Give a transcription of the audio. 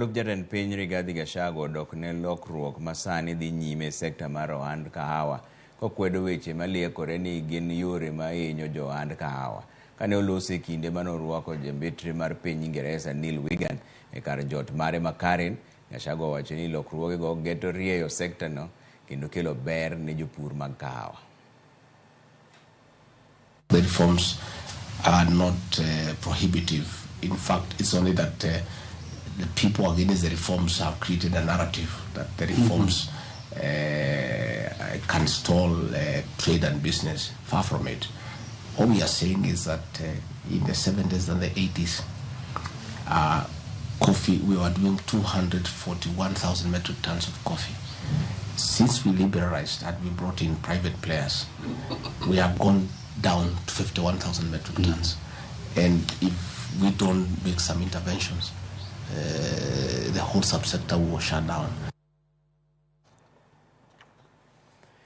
Jalup jatend piny Rigathi Gachagua odok ne lokruok ma sani dhi nyime e sekta mar ohand kahawa kokwedo weche maliekore ni gin yore ma hinyo jo ohand kahawa. Kane oloso e kinde mane orwako jambetre mar piny Ingeresa Neil Wigan e kar jot mare ma Karen, Gachagua owacho ni lokruogego geto rieyo sekta no kendo kelo ber ne jopur mag kahawa. The reforms are not prohibitive. In fact, it's only that the people against the reforms have created a narrative that the reforms can stall trade and business. Far from it. All we are saying is that in the 70s and the 80s, coffee, we were doing 241,000 metric tons of coffee. Since we liberalized and we brought in private players, we have gone down to 51,000 metric tons. And if we don't make some interventions, the whole subsector will shut down.